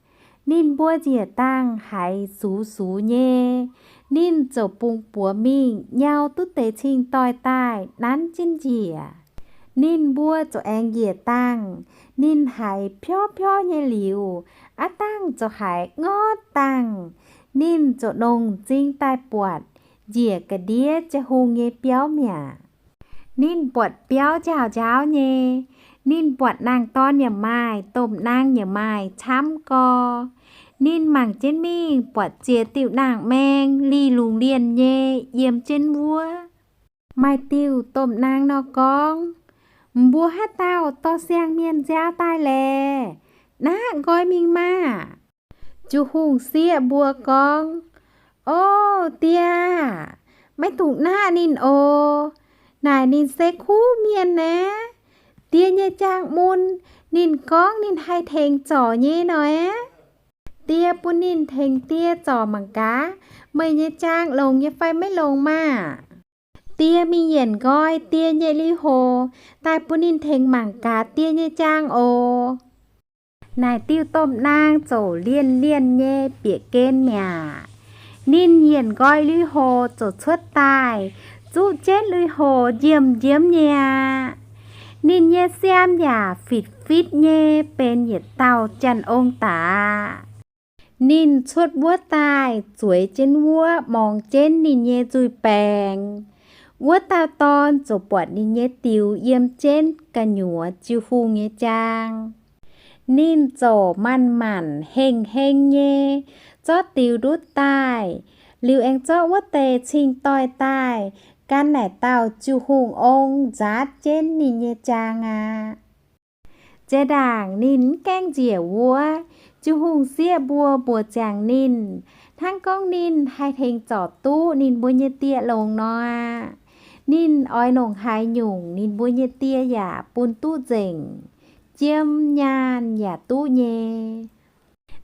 Ninh mbuo njiec dangh haiz sux sux nyei, ninh ziouc bungx buoz mingh nyau duqv deix cing-doix daaih nanv jienv njiec. Ninh mbuo ziouc aengx njiec dangh, ninh haiz piorv piorv nyei liuz, aav dangh ziouc haiz ngortv dangh. Ninh ziouc nongc m'zing daaih buatc njiec ga'ndiev Ziouv Hungh nyei biauv mi'aqv. Ninh buatc biauv njaaux njaaux nyei. Ninh buatc nangh dorn yaac maaih, domh naang yaac maaih camv gorx. Ninh mangc jienv mingh buatc ziex diuh nangh maeng lih lungh lienh nyei yiem jienv wuov. Maaih diuh domh naang nor gorngv, Mbuo haaix dauh dorh siang-mienh nziaaux daaih laeh? Naqv nqoi mingh maah! Juv-hungh sieqv mbuo gorngv, O, die aah! Maiv dungx naqv ninh oc. Naaic ninh se kuv mienh naaiv. Die nyei jaang mun, ninh gorngv ninh haih tengx zorc nyei nor aeqv, die bun ninh tengx die zorc mangc gaax, meih nyei jaang longx nyei fai maiv longx maah! Die mingh yienc nqoi die nyei lih hoc daaih bun ninh tengx mangc gaax die nyei jaang oc. Naaic diuh domh naang ziouc lienh lienh nyei bieqc gen mi'aqv. Ninh yienc nqoi lui-houx ziouc cuotv daaih, zuqv jienv lui-houx njiemv-njiemv nyei aqv. Ninh nyei siam yaac fitv-fitv nyei, benx yietc dauh janx-ong daaih. Ninh cuotv wuov daaih zueiz jienv wuov, morngx jienv ninh nyei nzuih baengx. Wuov dauh dorn ziouc buatc ninh nyei diux yiem jienv gu'nyuoz Jiu-Hungh nyei jaang. Ninh ziouc manc-manc heng-heng nyei zorqv diux ndutv daaih, liuz aengx zorqv wuov deix cing-doix daaih gan naaic dauh Jiu-Hungh ong nzaatv jienv ninh nyei jaang aqv. Jiex ndaangc ninh mv gaengh njiec wuov, Jiu-Hungh sieqv mbuo mbuox ziangx ninh, hnangv gorngv ninh haih tengx zorc duqv ninh mbuo nyei die longx nor aqv. Ninh oix longc haaix nyungc ninh mbuo nyei die yaac bun duqv nzengc, jiem nyaanh yaac duqv nyei.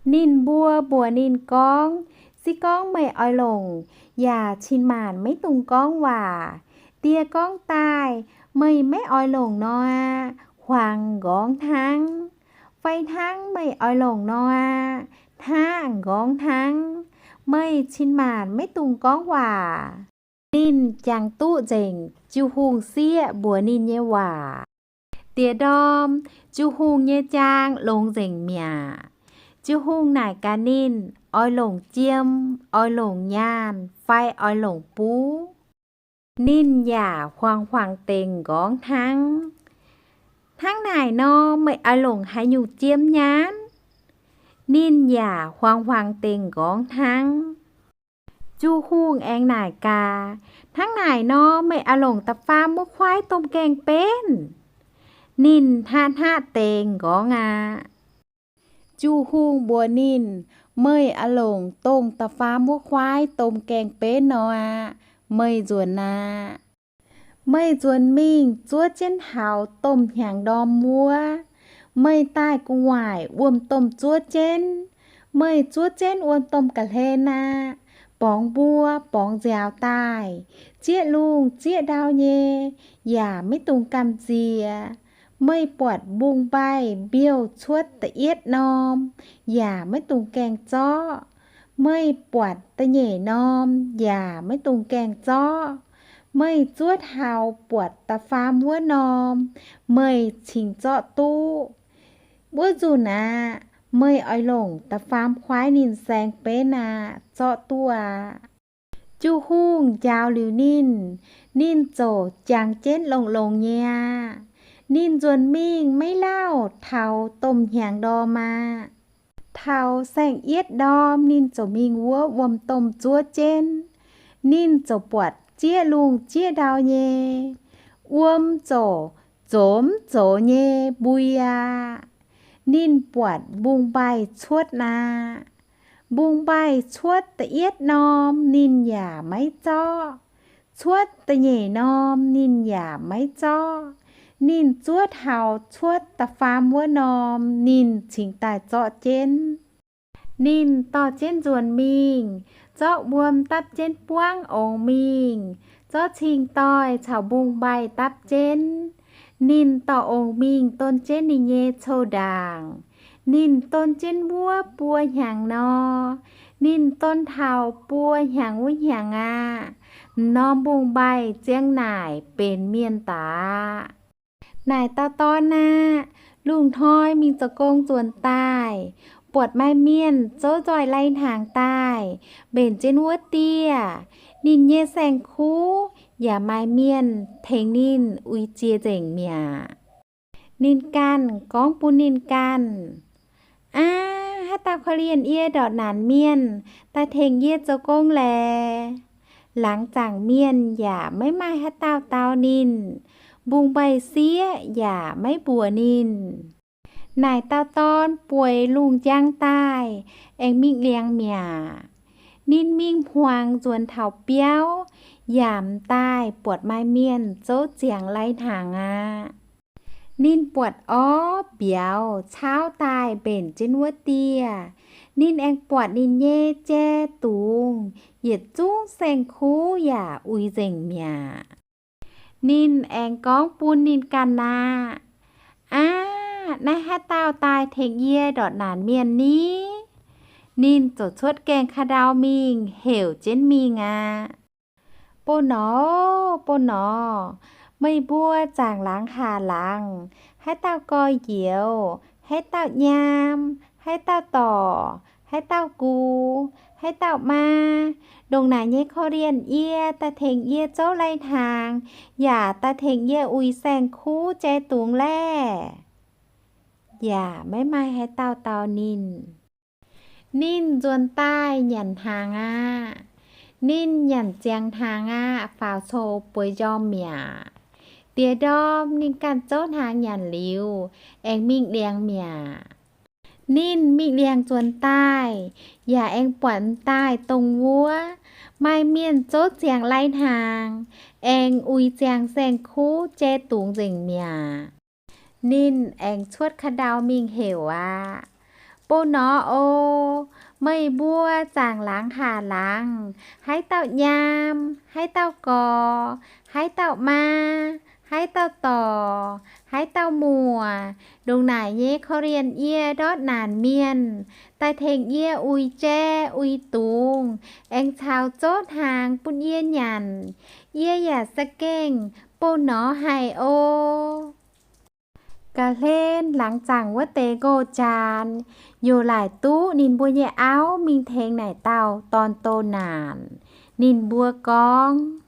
Ninh mbuo mbuox ninh gorngv, Se gorngv meih oix longc yaac cin-maanc maiv dungx gorngv waac. Die gorngv daaih, meih maiv oix longc nor aqv, huangx nqorngv hnangv. Fai hnangv meih oix longc nor aqv, hnaqv nqorngv hnangv. Meih cin-maanc maiv dungx gorngv waac. Ninh jangx duqv nzengc Jiu-Hungh sieqv mbuox ninh nyei waac. Diex ndorm, Jiu-Hungh nyei jaang longx nzengc mi'aqv. Jiu-Hungh naaic gaax ninh, Oix longc jiem, oix longc nyaanh, fai oix longc buv? Ninh yaac huangx-huangx dengx nqorngv hnangv. Hnangv naaic nor, meih oix longc haaix nyungc jiem nyaanh? Ninh yaac huangx-huangx dengx nqorngv hnangv. Jiu-Hungh aengx naaic gaax, Hnangv naaic nor, meih oix longc da'faam wuov kuaaiv domh gaengh benv? Ninh hnaqv-hnaqv dengx nqorngv aqv. Jiu-Hungh mbuox ninh, Meih oix longc dongh da'faam wuov kuaaiv domh gaengh benv nor aqv. Meih nzuonx aqv. Meih nzuonx mingh zuov jienv taux domh hnyangx-ndorm wuov. Meih daaih gu'nguaaic wuom-domh zuov jienv. Meih zuov jienv wuom-domh ga'hlen aqv. Borngz mbuo borngz nziaaux daaih, zieqv lungh zieqv ndau nyei, yaac maiv dungx gamh nziex. Meih buatc mbungv-mbaih mbiouh cuotv da'yietv norm, yaac maiv dungx gaengh zorqv. Meih buatc da'nyeic norm, yaac maiv dungx gaengh zorqv. Meih zuov taux buatc da'faam wuov norm, meih cingx zorqv duqv. Wuov nzunc aqv, meih oix longc da'faam kuaaiv ninh saeng-benv aqv, zorqv duqv aqv. Jiu-Hungh njaaux liuz ninh, ninh ziouc jangx jienv longx-longx nyei aqv. Ninh nzuonx mingh maiv lauh taux domh hnyangx-ndorm aqv. Taux saeng-yietv ndorm ninh ziouc mingh wuov wuom-domh zuov jienv. Ninh ziouc buatc zieqv lungh zieqv ndau nyei, wuom ziouc zoux mv zoux nyei mbui aqv. Ninh buatc mbungv-mbaih cuotv aqv. Mbungv-mbaih cuotv da'yietv norm ninh yaac maiv zorqv. Cuotv da'nyeic norm ninh yaac maiv zorqv. Ninh zuov taux cuotv da'faam wuov norm ninh cingx daaih zorqv jienv. Ninh dorh jienv nzuonx mingh, zorqv wuom dapv jienv buangv ongx mingh, zorqv cing-doix caux mbungv-mbaih dapv jienv. Ninh dorh ongx mingh don jienv ninh nyei cou-ndaangc. Ninh don jienv wuov buo hnyangx nor, ninh don taux buo hnyangx wuov hnyangx aqv, m'norm mbungv-mbaih ziang naaic benx mienh daaih. Naaic dauh dorn aah, lungh hnoi mingh zoux gong nzuonx daaih, buatc maaih mienh zouv nzoih lai-hnaangx daaih, mbenc jienv wuov dieh. Ninh nyei saeng-kuv yaac maaih mienh tengx ninh uix jiex nzengc mi'aqv. Ninh ganh gorngv bun ninh ganh, Aav, haaix dauh korv-lienh yie ndortv naanc mienh daaih tengx yie zoux gong laeh? Laangz zaangc mienh yaac maiv maaih haaix dauh dau ninh, mbungv-mbaih sieqv yaac maiv mbuox ninh. Naaic dauh dorn bueix lungh njang daaih, aengx mingh liangx mi'aqv. Ninh mingh hmuangx nzuonx taux biauv, yaac m'daaih buatc maaih mienh zouv ziangx lai-hnaangx aqv. Ninh buatc orv mbiauz caauv daaih mbenc jienv wuov dieh. Ninh aengx buatc ninh nyei jai dungz, yietc zungv saeng-kuv yaac uix nzengc mi'aqv. Ninh aengx gorngv bun ninh ganh aqv, Aav, naaiv haaix dauh daaih tengx yie ndortv naanc mienh ni? Ninh ziouc cuotv gaengh ka'ndau mingh heuc jienv mingh aqv. Bo norqc, bo norqc, meih mbuo zaangc laangz haac laangz, haaix dauh gorx-youz, haaix dauh nyaam, haaix dauh dorc, haaix dauh gux, haaix dauh maa, ndongc naaic nyei korv-lienh yie daaih tengx yie zouv lai-hnaangx, yaac daaih tengx yie uix saeng-kuv jai dungz laeh? Yaac maiv maaih haaix dauh dau ninh. Ninh nzuonx daaih nyanc hnaangx aqv. Ninh nyanc ziangx hnaangx aqv, faaux coux bueix njormh mi'aqv. Diex ndorm ninh ganh zouv hnaangx nyanc liuz, aengx mingh ndiangx mi'aqv. Ninh mingh ndiangx nzuonx daaih, yaac aengx buatc m'daaih dongh wuov maaih mienh zouv ziangx lai-hnaangx, aengx uix ziangx saeng-kuv jai dungz nzengc mi'aqv. Ninh aengx cuotv ka'ndau mingh heuc aqv. Bo norqc oc, meih mbuo zaangc laangz haac laangz, haaix dauh nyaam, haaix dauh gorx, haaix dauh maa, haaix dauh dorc, haaix dauh muoc, ndongc naaic nyei korv-lienh yie ndortv naanc mienh, daaih tengx yie uix jai uix dungz, aengx caux zouv hnaangx bun yie nyanc, yie yaac za'gengh bo norqc haic oc. Ga'hlen laangz zaangc wuov deix nqox-jaanx, youc laaic duqv ninh mbuo nyei auv mingh tengx naaic dauh dorn-doh naanc. Ninh mbuo gorngv,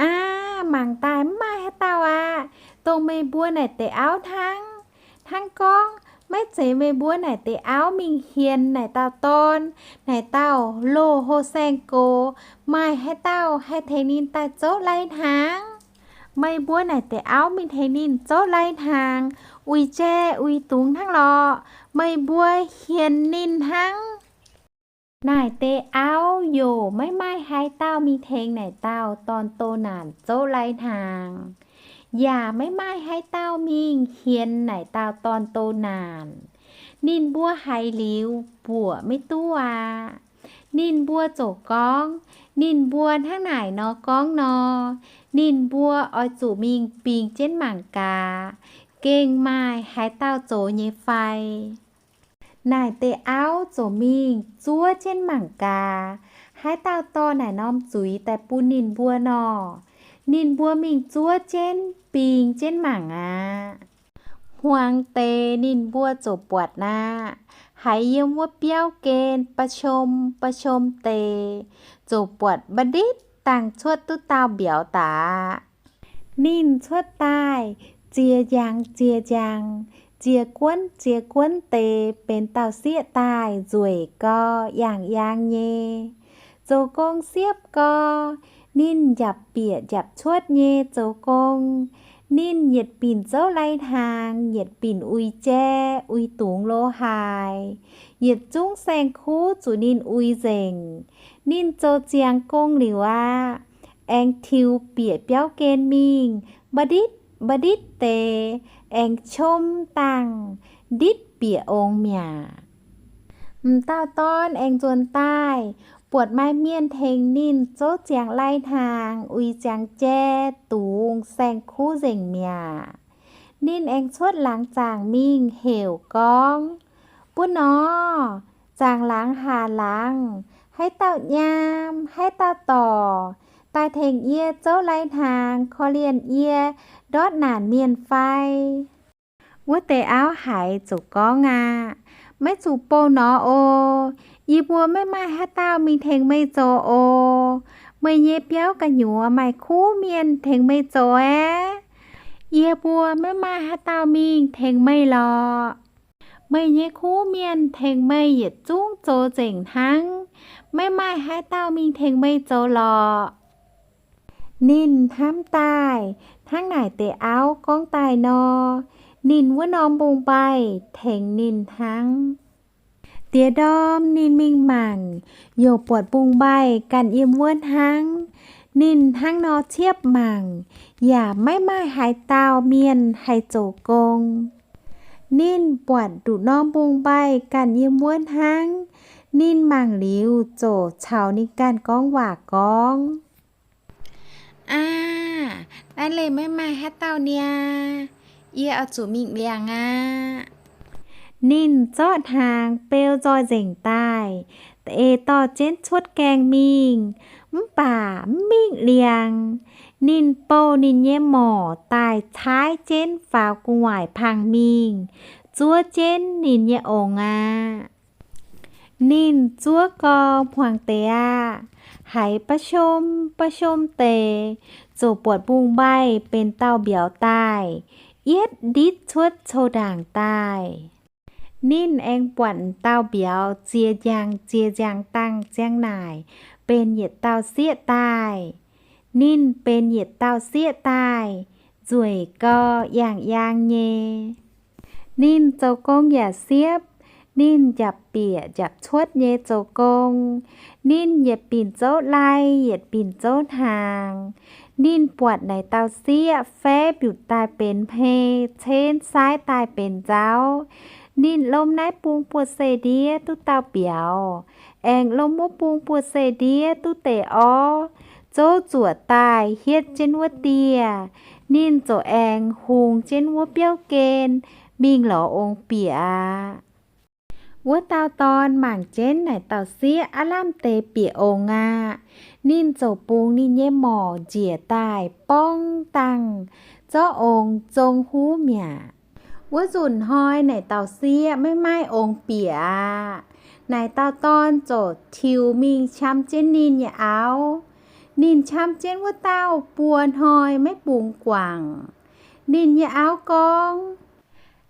Aav, mangc daaih mv maaih haaix dauh aqv. Dongh meih mbuo naaic deix auv hnangv. Hnangv gorngv maiv zeiz meih mbuo naaic deix auv mingh hienx naaic dauh dorn, naaic dauh loz-hlo saeng-gox, maaih haaix dauh haih tengx ninh daaih zouv lai-hnaangx. Meih mbuo naaic deix auv mingh tengx ninh zouv lai-hnaangx, uix jai uix dungz hnangv lorqc. Meih mbuo hienx ninh hnangv. Naaic deix auv youc maiv maaih haaix dauh mingh tengx naaic dauh dorn-doh naanc zouv lai-hnaangx, yaac maiv maaih haaix dauh mingh hienx naaic dauh dorn-doh naanc. Ninh mbuo haiz liuz mbuoqc maiv duqv aqv. Ninh mbuo ziouc gorngv, Ninh mbuo hnangv naaic nor gorngv nor, ninh mbuo oix zuqc mingh bingx jienv mangc gaax, gengh maaih haaix dauh zoux nyei fai. Naaic deix auv ziouc mingh zuov jienv mangc gaax, haaix dauh dorh naaic norm zuiz daaih bun ninh mbuo nor. Ninh mbuo mingh zuov jienv bingx jienv mangc aqv. Hmuangx deix ninh mbuo ziouc buatc aqv, haiz yiem wuov biauv gen ba'qom ba'qom deix, ziouc buatc mba'nditv dangh cuotv duqv dauh mbiauz daaih. Ninh cuotv daaih, ziex njang ziex njang, ziex guonv ziex guonv deix benx dauh sieqv daaih nzueic gau, yangh yaang nyei. Zoux gong siepv gau, ninh njapc bieqc njapc cuotv nyei zoux gong. Ninh yietc binc zouv lai-hnaangx, yietc binc uix jai, uix dungz lo haaix, yietc zungv saeng-kuv zuqc ninh uix nzengc. Ninh zoux ziangx gong liuz aqv, aengx tiux bieqc biauv gen mingh, mba'nditv mba'nditv deix, aengx qom dangh nditv bieqc ongx mi'aqv. M'dauh dorn aengx nzuonx daaih, buatc maaih mienh tengx ninh zouv ziangx lai-hnaangx, uix ziangx jai, dungz saeng-kuv nzengc mi'aqv. Ninh aengx cuotv laangz zaangc mingh heuc gorngv, Buo nor, zaangc laangz haac laangz, haaix dauh nyaam, haaix dauh dorc, daaih tengx yie zouv lai-hnaangx, korv-lienh yie ndortv naanc mienh fai? Wuov deix auv haiz ziouc gorngv aqv, Maiv zuqc bouh nor oc. Yie mbuo maiv maaih haaix dauh mingh tengx meih zoux oc. Meih nyei biauv gu'nyuoz maaih kuv mienh tengx meih zoux aeqv. Yie mbuo maiv maaih haaix dauh mingh tengx meih lorqc. Meih nyei kuv mienh tengx meih yietc zungv zoux nzengc hnangv. Maiv maaih haaix dauh mingh tengx meih zoux lorqc. Ninh hnamv daaih hnangv naaic deix auv gorngv daaih nor, ninh wuov norm mbungv-mbaih tengx ninh hnangv. Diex ndorm ninh mingh mangc, youc buatc mbungv-mbaih ganh yiem wuov hnangv. Ninh hnangv nor ciepv mangc, yaac maiv maaih haaix dauh mienh haih zoux gong. Ninh buatc nduqc norm mbungv-mbaih ganh yiem wuov hnangv. Ninh mangc liuz ziouc caux ninh ganh gorngv waac gorngv, Aav, naaiv leih maiv maaih haaix dauh niaa. Yie oix zuqc mingh ndiangx aqv. Ninh zorqv hnaangx beu nzoih nzengc daaih, ei dorh jienv cuotv gaengh mingh, mv baac mv mingh liangx. Ninh bouh ninh nyei morc daaih caaiv jienv faaux gu'nguaaic pangx mingh, zuov jienv ninh nyei ongx aqv. Ninh zuov gorx, Hmuangx deix aah! Haiz ba'shom ba'shom deix, ziouc buatc mbungv mbaih benx dauh mbiauz daaih, yietv nditv cuotv cou-ndaangc daaih. Ninh aengx buatc dauh mbiauz ziex njang ziex njang dangh ziang naaic, benx yietc dauh sieqv daaih. Ninh benx yietc dauh sieqv daaih, nzueic gau, yangh yaang nyei. Ninh zoux gong yaac siepv. Ninh njapc bieqc njapc cuotv nyei zoux gong. Ninh yietc binc zouv lai, yietc binc zouv hnaangx. Ninh buatc naaic dauh sieqv faev mbiutc daaih benx hmei, cenv saaiv daaih benx nzauv. Ninh lomh naaiv bung buoz-seix ndiev duqv dauh mbiauz, aengx lomh wuov bung buoz-seix ndiev duqv deix orv, zouv zuoqc daaih hietv jienv wuov dieh. Ninh ziouc aengx hungx jienv wuov biauv gen mingh lorz ongx bieqc aqv. Wuov dauh dorn mangc jienv naaic dauh sieqv aav lamh deix bieqc ongx aqv. Ninh ziouc bungx ninh nyei morc njiec daaih borngv dangh, zorqv ongx zong huv mi'aqv. Wuov nzunc hnoi naaic dauh sieqv maiv maaih ongx bieqc aqv. Naaic dauh dorn ziouc tiux mingh qam jienv ninh nyei auv. Ninh qam jienv wuov dauh buo hnoi maiv bungx guangc. Ninh nyei auv gorngv,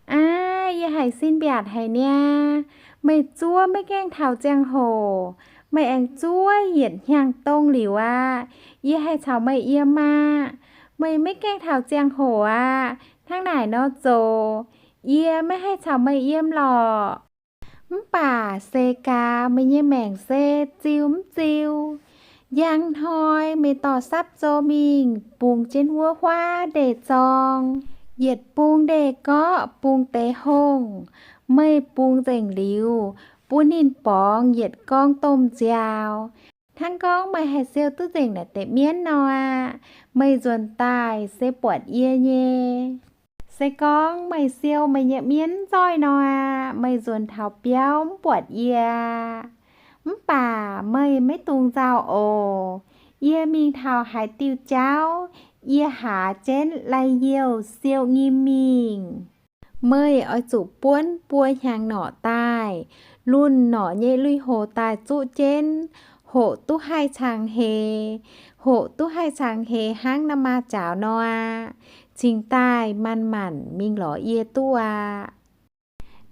Aav, yie haiz sin mbiaatc haic niaa. Meih zuov maiv gaengh taux ziangh hoc, meih aengx zuov yietc hnyangx dongh liuz aqv. Yie haih caux meih yiem aqv. Meih maiv gaengh taux ziangh hoc aqv. Hnangv naaic nor zoux, yie maiv haih caux meih yiem lorqc. Mv baac se gaax meih nyei maengc se ziux mv ziux, njang hnoi meih dorh sapv zou mingh bungx jienv wuov huaav ndeic-zorng, yietc bung ndeic-gorqv bung deix hongh. Meih bungx nzengc liuz, bun ninh borngz yietc gorngv domh nziaaux. Hnangv gorngv meih haih siou duqv nzengc naaic deix mienv nor aqv, meih nzuonx daaih se buatc yie nyei. Se gorngv meih siou meih nyei mienv mv nzoih nor aqv, meih nzuonx taux biauv mv buatc yie. Mv baac meih maiv dungx nzauh oc. Yie mingh taux haaix diuh jauv, yie haaz jienv lai-youh siou nyim mingh. Meih oix zuqc buonv buo hnyangx norqc daaih, lunh norqc nyei lui-houx daaih zuqv jienv, hoqc duqv haih cangx heix, hoqc duqv haih cangx heix hnangv naaiv maa jaax nor aqv, cingx daaih manc-manc mingh lorz yie duqv aqv.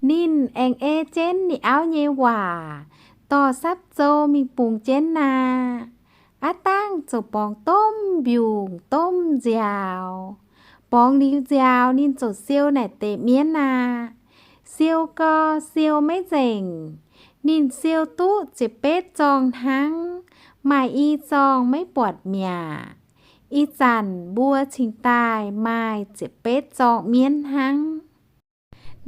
Ninh aengx ei jienv ninh auv nyei waac, dorh sapv zou mingh bungx jienv aqv. Aav dangh ziouc borngz domh mbiungc domh nziaaux. Borngz liuz nziaaux ninh ziouc siou naaic deix mienv aqv. Siou gau siou maiv nzengc. Ninh siou duqv ziepc betv zorng hnangv, maaih i zorng maiv buatc mi'aqv. Ih zanc mbuo cingx daaih maaih ziepc betv zorng mienv hnangv.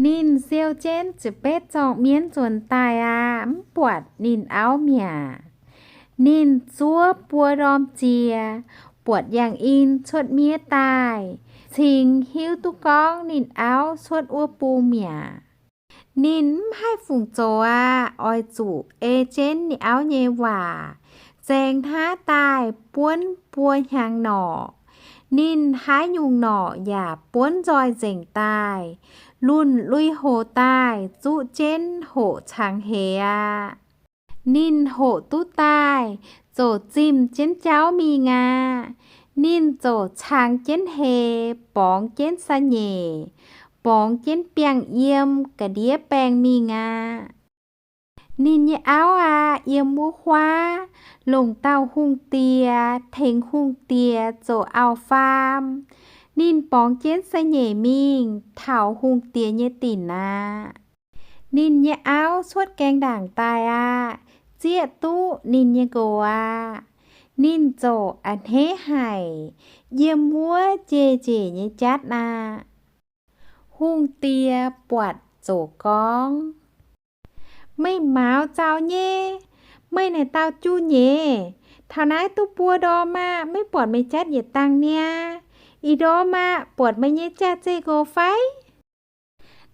Ninh siou jienv ziepc betv zorng mienv nzuonx daaih aqv, mv buatc ninh auv mi'aqv. Ninh zuov buo ndorm jiex, buatc yangh in cuotv miev daaih, cingx hiuv duqv gorngv ninh auv cuotv wuov bung mi'aqv. Ninh mv haih fungc zoux aqv, oix zuqc ei jienv ninh auv nyei waac, zaeng hnaav daaih buonv buo hnyangx norqc. Ninh haaix nyungc norqc yaac buonv nzoih nzengc daaih, lunh lui-houx daaih zuqv jienv hoqc cangx heix aqv. Ninh hoqc duqv daaih, ziouc zimh jienv jauv mingh aqv. Ninh ziouc cangx jienv heix, borngz jienv sa'nyeic, borngz jienv biangh yiem ga'ndiev baengh mingh aqv. Ninh nyei auv aqv, yiem wuov huaav longc dauh hungh diex, tengx hungh diex zoux auv-faam. Ninh borngz jienv sa'nyeic mingh taux hungh diex nyei dinc aqv. Ninh nyei auv cuotv gaeng ndaangc daaih aqv, zieqv duqv ninh nyei nqox aqv. Ninh ziouc a'hneiv haic, yiem wuov njei-njiec nyei jatv aqv. Hungh diex buatc ziouc gorngv, Meih mauz zaux nyei. Meih naaic dauh juv-nyeic, taux naaiv duqv buo ndorm aqv, maiv buatc meih jatv yietc dangh niaa. Ih ndorm aqv, buatc meih nyei jaax-zeih nqox fai?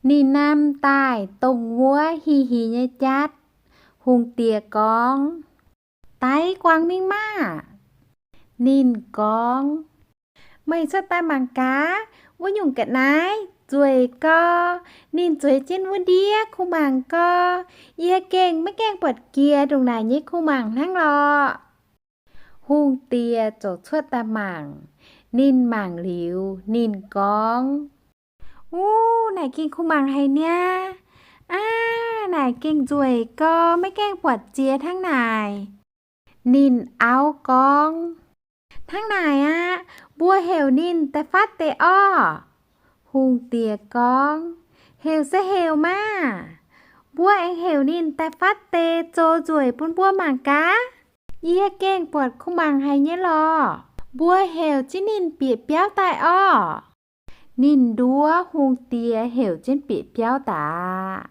Ninh namx daaih dongh wuov hih hih nyei jatv. Hungh diex gorngv, Daix guangc mingh maah! Ninh gorngv, Meih cuotv daaih mangc gaax, wuov nyungc ga'naaiv nzueic gau. Ninh zueiz jienv wuov ndiev kuh mangc gau. Yie gengh maiv gaengh buatc jiex ndongc naaic nyei kuh mangc hnangv lorqc. Hungh diex ziouc cuotv daaih mangc. Ninh mangc liuz, ninh gorngv, Uv, naaic gengh kuh mangc haic niaa. Aav, naaic gengh nzueic gau, maiv gaengh buatc jiex hnangv naaic. Ninh auv gorngv, Hnangv naaic aqv, mbuo heuc ninh daaih fatv deix orv. Hungh diex gorngv, Heuc se heuc maah! Mbuo aengx heuc ninh daaih fatv deix zoux nzueic bun mbuo mangc gaax. Yie gengh buatc kuh mangc haic nyei lorqc. Mbuo heuc jienv ninh bieqc biauv daaih orv. Ninh nduov hungh diex heuc jienv bieqc biauv daaih.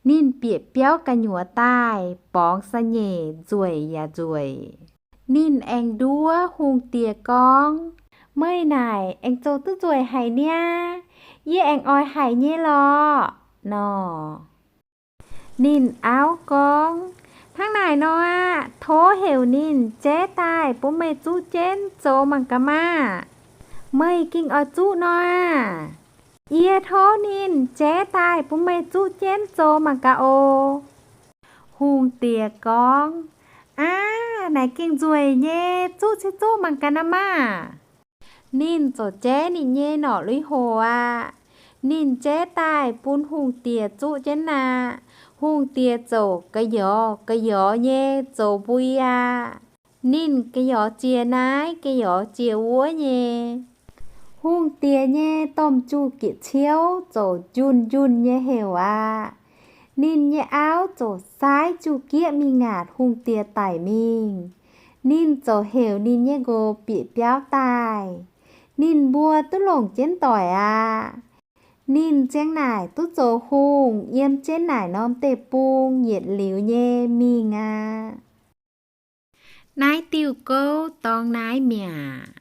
Ninh bieqc biauv gu'nyuoz daaih, borngz sa nyeic, nzueic yaac nzueic. Ninh aengx nduov hungh diex gorngv, Meih naaic aengx zoux duqv nzueic haic niaa. Yie aengx oix haic nyei lorqc nor. Ninh auv gorngv, Hnangv naaic nor aqv, tov heuc ninh jaiv daaih bun meih zuqv jienv zoux mangc gaax maah! Meih gengh oix zuqv nor aah! Yie tov ninh jaiv daaih bun meih zuqv jienv zoux mangc gaax oc. Hungh diex gorngv, Aav, naaic gengh nzueic nyei, zuqv cingx zuqv mangc gaax nor maah! Ninh ziouc jaiv ninh nyei norqc lui-hoc aqv. Ninh jaiv daaih bun hungh diex zuqv jienv aqv. Hungh diex ziouc ga'yorx ga'yorx nyei zoux mbui aqv. Ninh ga'yorx jiex naaiv ga'yorx jiex wuov nyei. Hungh diex nyei domh juv-gieqv ciouv ziouc njunh njunh nyei heuc aqv. Ninh nyei auv ziouc saaiv juv-gieqv mingh ngaatc hungh diex daic mingh. Ninh ziouc heuc ninh nyei nqox bieqc biauv daaih. Ninh mbuo duqv longc jienv doic aqv. Ninh ziang naaic duqv zoux hungh yiem jienv naaic norm deic-bung yietc liuz nyei mingh aqv. Naaiv diuh gouv dorng naaiv mi'aqv.